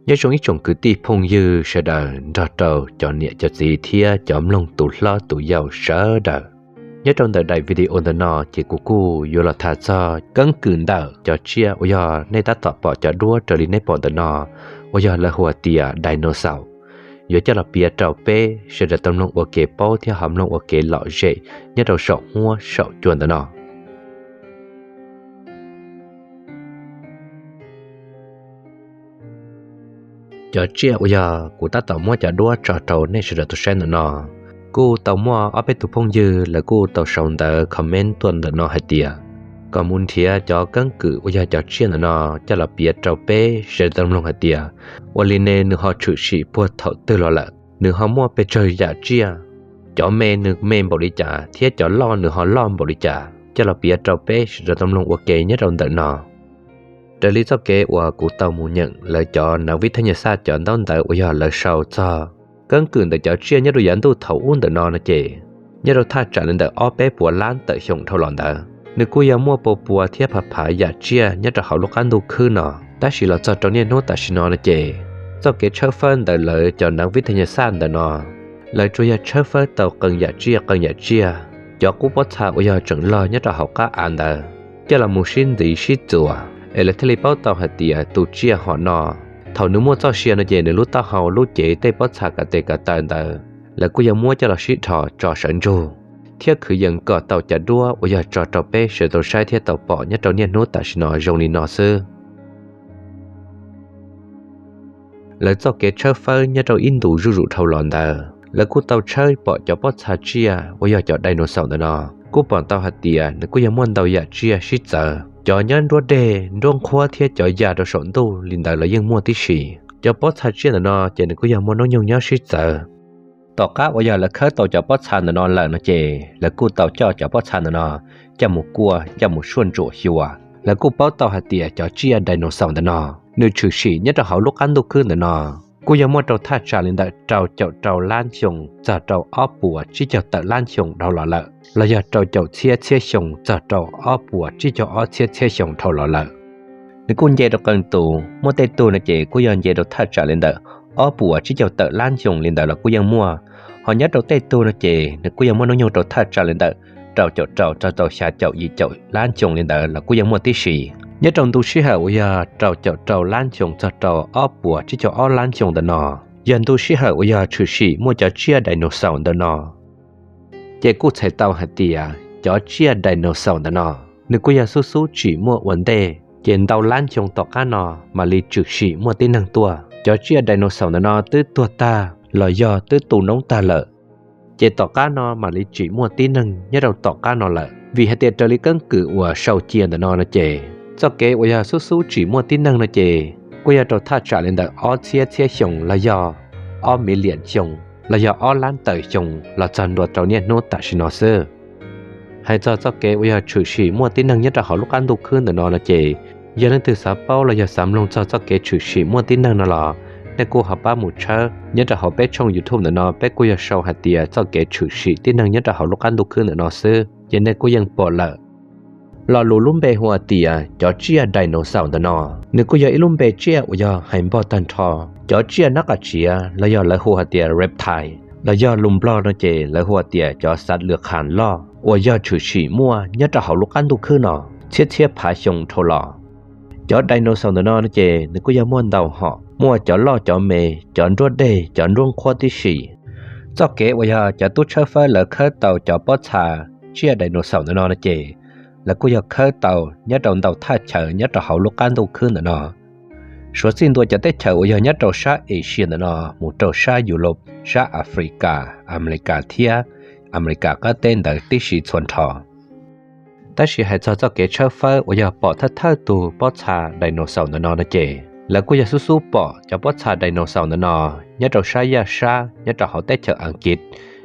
Nyob zoo ib tsoom kwv tij phooj ywg sawv daws nrog rau cov niam cov txiv thiab cov mloog tus hlob tus yau sawv daws. Nyob rau ntawm daim video ntawm no ces kuv kuj yuav los tham txog keeb kwm ntawm cov tsiaj uas yog nej tab tom pom cov duab raws li nej pom ntawm no uas yog lawv hu tias dinosaur. Yuav coj los piav rau peb sawv daws tau mloog ua kev paub thiab ho mloog ua kev lom zem nyob rau saum huab saum cua ntawm no. Cov tsiaj uas yog kuv tab tom muab cov duab tso rau nej sawv daws tau saib ntawm no, kuj tau muaj ob peb tug phooj ywg lawv kuj tau sau ntawv comment tuaj ntawm no hais tias kom mus nrhiav cov keeb kwm uas yog cov tsiaj ntawm no coj los piav rau peb sawv daws tau mloog hais tias ua li ne nws ho tshwm sim puag thaum twg los lawm, nws ho muaj pes tsawg yam tsiaj, cov me nws me npaum li cas thiab cov loj nws ho loj npaum li cas, coj los piav rau peb sawv daws tau mloog ua ke nyob rau ntawm no. Raws li txoj kev uas kuv tau mus nyeem lawv cov nav vib thaj nyas xaj cov ntaub ntawv uas yog lawv sau txog keeb kwm ntawm cov tsiaj nyob rau yav ntuj thaum ub ntawm no no ces, nyob rau thaj tsam li ntawm ob peb puas lab tawm xyoo dhau los ntawd nws kuj yog muaj pua pua thiab phav phav yam tsiaj nyob rau hauv lub qab ntuj khwb no. Tab sis los txog rau niaj hnub tam sim no no ces, txoj kev tshawb fawb ntawm lawv cov nav vib thaj nyas xaj ntawm no, lawv tsuas yog tshawb fawb tau qee yam tsiaj qee yam tsiaj, cov qub pob txha uas yog tseem log nyob rau hauv qab av ntawd, coj los mus sib ntxiv sib txuas es lawv thiaj li paub tau hais tias tus tsiaj hom no thaum nws muaj txoj sia no ces nws lub taub hau lub cev tej pob txha kav tes kav taw ntawd lawv kuj yog muab coj los sib dhos tso sawv ntsug, thiab khwv yees kom tau cov duab uas yog tso rau peb sawv daws tau saib thiab tau pom nyob rau niaj hnub tam sim no zoo li no xwb. Lawv txoj kev tshawb fawb nyob rau ib ntu zuj zus dhau los ntawd lawv kuj tau tshawb pom cov pob txha tsiaj uas yog cov dinosaur ntawm no, kuj pom tau hais tias nws kuj yog muaj ntau yam tsiaj sib txawv, cov nyob nruab deg nruab nqhuab thiab cov ya rau saum ntuj li ntawd los yeej muaj tib si. Cov pob txha tsiaj ntawm no ces nws kuj yog muaj hnub nyoog nyob sib txawv. Tom qab uas yog lawv khawb tau cov pob txha ntawm no lawm no ces lawv kuj tau coj cov pob txha ntawm no coj mus kuaj coj mus suaj ntsuam xyuas, lawv kuj paub tau hais tias cov tsiaj dinosaur ntawm no nws tshwm sim nyob rau hauv lub qab ntuj khwb ntawm no kuj yog muaj rau thaj tsam li ntawm rau caum rau lab xyoo txog rau ob puas tsib caug tawm lab xyoo dhau los lawm los yog rau caum txhiab txhiab xyoo txog rau ob puas tsib caug ob txhiab txhiab xyoo dhau los lawm. Nws kuj nce rau qee tus, muaj tej tug no ces kuj yog nce rau thaj tsam li ntawm ob puas tsib caug tawm lab xyoo li ntawd los kuj yeej muaj. Ho nyob rau tej tug no ces nws kuj yog muaj hnub nyoog rau thaj tsam li ntawm rau caum rau txog rau xya caum yim caum lab xyoo li ntawd los kuj yeej muaj tib si. Nyob rau ntu sij hawm uas yog rau caum rau lab xyoo txog rau ob puas tsib caug ob lab xyoo ntawm no, yog ntu sij hawm uas yog tshwm sim muaj cov tsiaj dinosaur ntawm no. Ces kuj txhais tau hais tias cov tsiaj dinosaur ntawm no nws kuj yog xub xub tsim muaj ua ntej, ces ntau lab xyoo tom qab no mam li tshwm sim muaj tib neeg tuaj. Cov tsiaj dinosaur ntawm no twb tuag tag los yog twb tu noob tag lawm, ces tom qab no mam li tsim muaj tib neeg nyob rau tom qab no lawm. Vim hais tias raws li keeb kwm uas sau cia ntawm no no ces, txoj kev uas yog xub xub tsim muaj tib neeg no ces kuj yog rau thaj tsam li ntawm ob txhiab txhiab xyoo los yog ob million xyoo los yog ob lab tawm xyoo los txog ntua rau niaj hnub tam sim no xwb. Hais txog txoj kev uas yog tshwm sim muaj tib neeg nyob rau hauv lub qab ntuj khwb ntawm no no ces, yog leej twg xav paub los yog xav mloog txog txoj kev tshwm sim muaj tib neeg no los nej kuj ho pab mus tshawb nyob rau hauv peb tshooj YouTube ntawm no, peb kuj yog sau hais tias txoj kev tshwm sim tib neeg nyob rau hauv lub qab ntuj khwb ntawm no xwb ces nej kuj yeej pom lawm. Lo lus lub npe hu hais tias cov tsiaj dinosaur ntawm no, nws kuj yog ib lub npe tsiaj uas yog hais npog tag nrho cov tsiaj nab qas tsiav los yog lawv hu hais tias reptile los yog lus Nplog no ces lawv hu hais tias cov xav lwm qhas loj uas yog tshwm sim muaj nyob rau hauv lub qab ntuj khwb no txhiab txhiab phav xyoo dhau los. Cov dinosaur ntawm no no ces nws kuj yog muaj ntau hom, muaj cov loj cov me, cov nruab deg cov nruab nqhuab tib si. Txoj kev uas yog cov tub tshawb fawb lawv khawb tau cov pob txha tsiaj dinosaur ntawm no no ces lawv kuj yog khawb tau nyob rau ntau thaj chaw nyob rau hauv lub qab ntuj khwb ntawm no. Suav txij ntua cov teb chaws uas yog nyob rau sab Asia ntawm no mus rau sab Europe, sab Africa, America thiab America qab teb ntawd tib si txhua nrho. Tab sis hais txog txoj kev tshawb fawb uas yog pom thawj thawj tus pob txha dinosaur ntawm no no ces lawv kuj yog xub xub pom cov pob txha dinosaur ntawm no nyob rau sab yaj sab nyob rau hauv teb chaws Askiv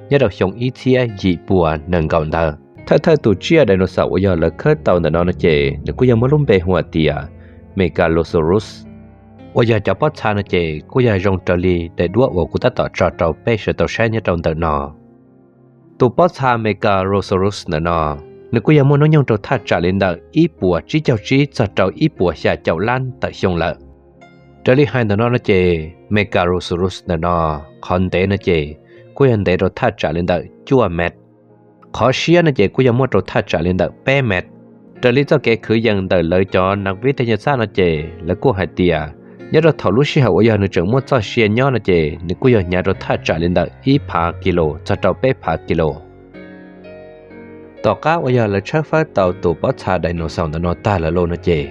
nyob rau xyoo ib txhiab yim puas nees nkaum ntawd. Thawj thawj tus tsiaj dinosaur uas yog lawv khawb tau ntawm no no ces nws kuj yog muaj lub npe hu hais tias Megalosaurus, uas yog cov pob txha no ces kuj yog zoo raws li daim duab uas kuv tab tom tso rau peb sawv daws tau saib nyob rau ntawm no. Tus pob txha Megalosaurus ntawm no, nws kuj yog muaj hnub nyoog rau thaj tsam li ntawm ib puas tsib caug tsib txog rau ib puas xya caum lab tawm xyoo lawm. Raws li hais ntawm no no ces Megalosaurus ntawm no, qhov ntev no ces kuj yog ntev rau thaj tsam li ntawm cuaj mev. Qhov siab no ces kuj yog muaj rau thaj tsam li ntawm peb mev. Raws li txoj kev khwv yees ntawm lawv cov nav vib tej nyaj xab no ces lawv kuj hais tias nyob rau thaum lub sij hawm uas yog nws tseem muaj txoj sia nyob no ces nws kuj yog hnyav rau thaj tsam li ntawm ib phav kis lus txog rau peb phav kis lus. Tom qab uas yog lawv tshawb fawb tau tus pob txha dinosaur ntawm no tag lawm lauj no ces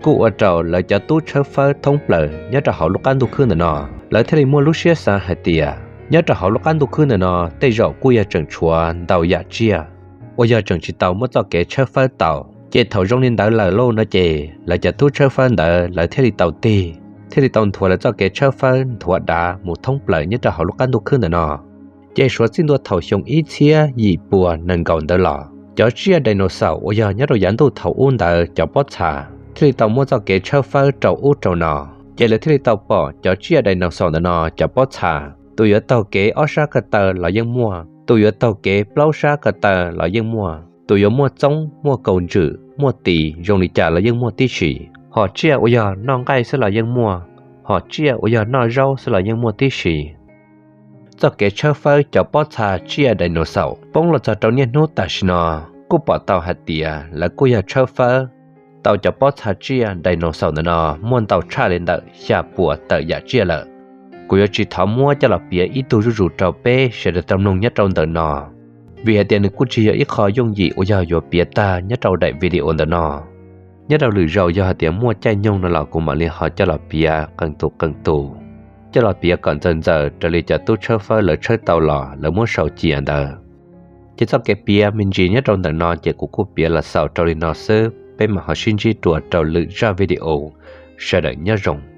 kuj ua rau lawv cov tub tshawb fawb thoob plaws nyob rau hauv lub qab ntuj khwb ntawm no, lawv thiaj li muaj lub siab xav hais tias nyob rau hauv lub qab ntuj khwb ntawm no tej zaum kuj yog tseem tshuav ntau yam tsiaj uas yog tseem tsis tau muab txoj kev tshawb fawb tau. Ces thaum zoo li ntawd lawm lauj no ces lawv cov tub tshawb fawb ntawd lawv thiaj li tau tig, thiaj li tau nthuav lawv txoj kev tshawb fawb nthuav dav mus thoob plaws nyob rau hauv lub qab ntuj khwb ntawm no. Ces suav txij ntua thaum xyoo ib txhiab yim pua nees nkaum ntawd los, cov tsiaj dinosaur uas yog nyob rau yav ntuj thaum ub ntawd cov pob txha thiaj li tau muab txoj kev tshawb fawb rau ub rau no. Ces lawv thiaj li tau pom cov tsiaj dinosaur ntawm no cov pob txha, tus yuav taug kev ob sab ko taw los yeej muaj, tus yuav taug kev plaub sab ko taw los yeej muaj, tus yuav muaj txoob muaj kaus ntswm muaj tis zoo li cas los yeej muaj tib si. Hom tsiaj uas yog noj nqaij xwb los yeej muaj, hom tsiaj uas yog noj zaub xwb los yeej muaj tib si. Txoj kev tshawb fawb cov pob txha tsiaj dinosaur poob los txog rau niaj hnub tam sim no kuj pom tau hais tias lawv kuj yog tshawb fawb tau cov pob txha tsiaj dinosaur ntawm no muaj ntau tshaj li ntawm xya puas tawm yam tsiaj lawm. Kuv yuav tsis thov muab coj los piav ib tug zuj zus rau peb sawv daws tau mloog nyob rau ntawm no, vim hais tias nws kuj tsis yog ib qho yooj yim uas yog yuav piav tag nyob rau daim video ntawm no. Nyob rau lwm zaus yog hais tias muaj caij nyoog no los kuv mam li ho coj los piav qee tus qee tus, coj los piav kom ntxaws ntxaws raws li cov tub tshawb fawb lawv tshawb tau los lawv muab sau cia ntawd. Ces txoj kev piav me ntsis nyob rau ntawm no ces kuv kuj piav los xaus rau li no xwb, peb mam ho sib ntsib dua rau lwm zaj video. Sawv daws nyob zoo.